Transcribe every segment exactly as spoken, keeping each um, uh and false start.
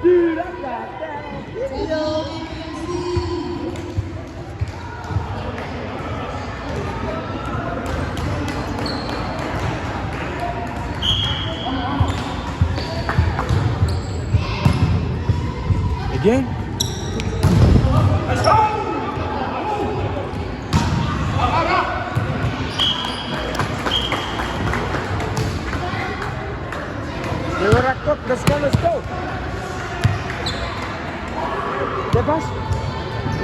Dude, I got that on video. Again? Let's go, let's go, let's go. Te pas.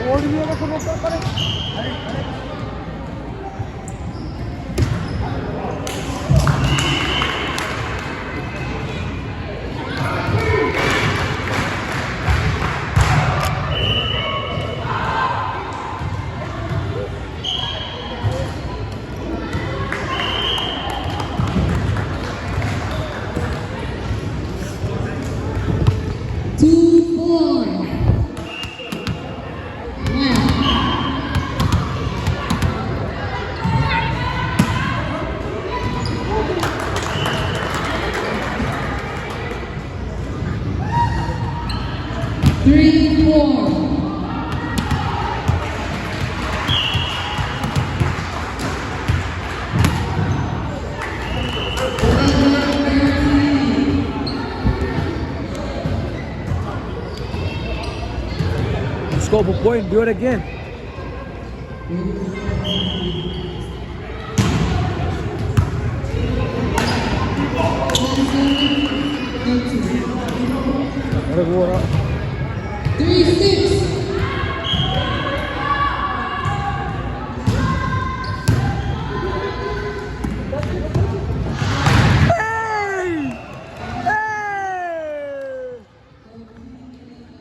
Ori, ori, ori, ori. Two four. Wow. Three four. Score for point, do it again. Three six. Hey! Hey!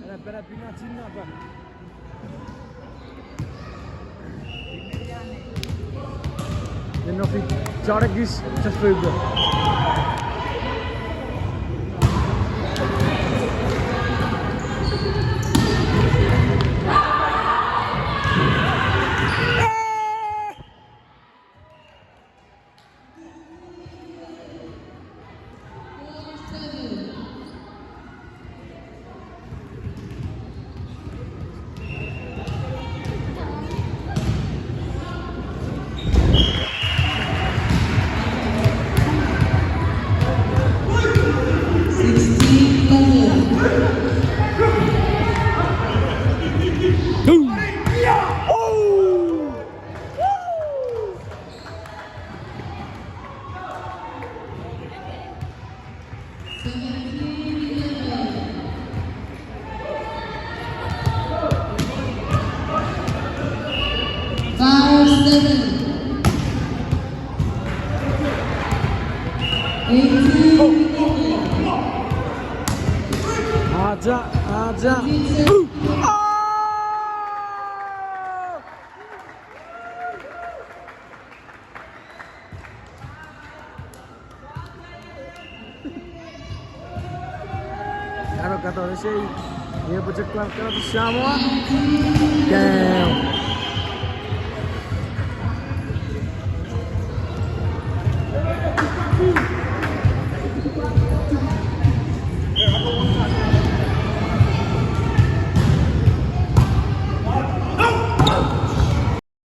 Ena pena pina chinna pa. Enough, Chargis, just for you. Five seven. Eighteen. Acha, acha. Eighteen. Oh! Aro katon sei, ia pocek kuan katon Samoa. Damn.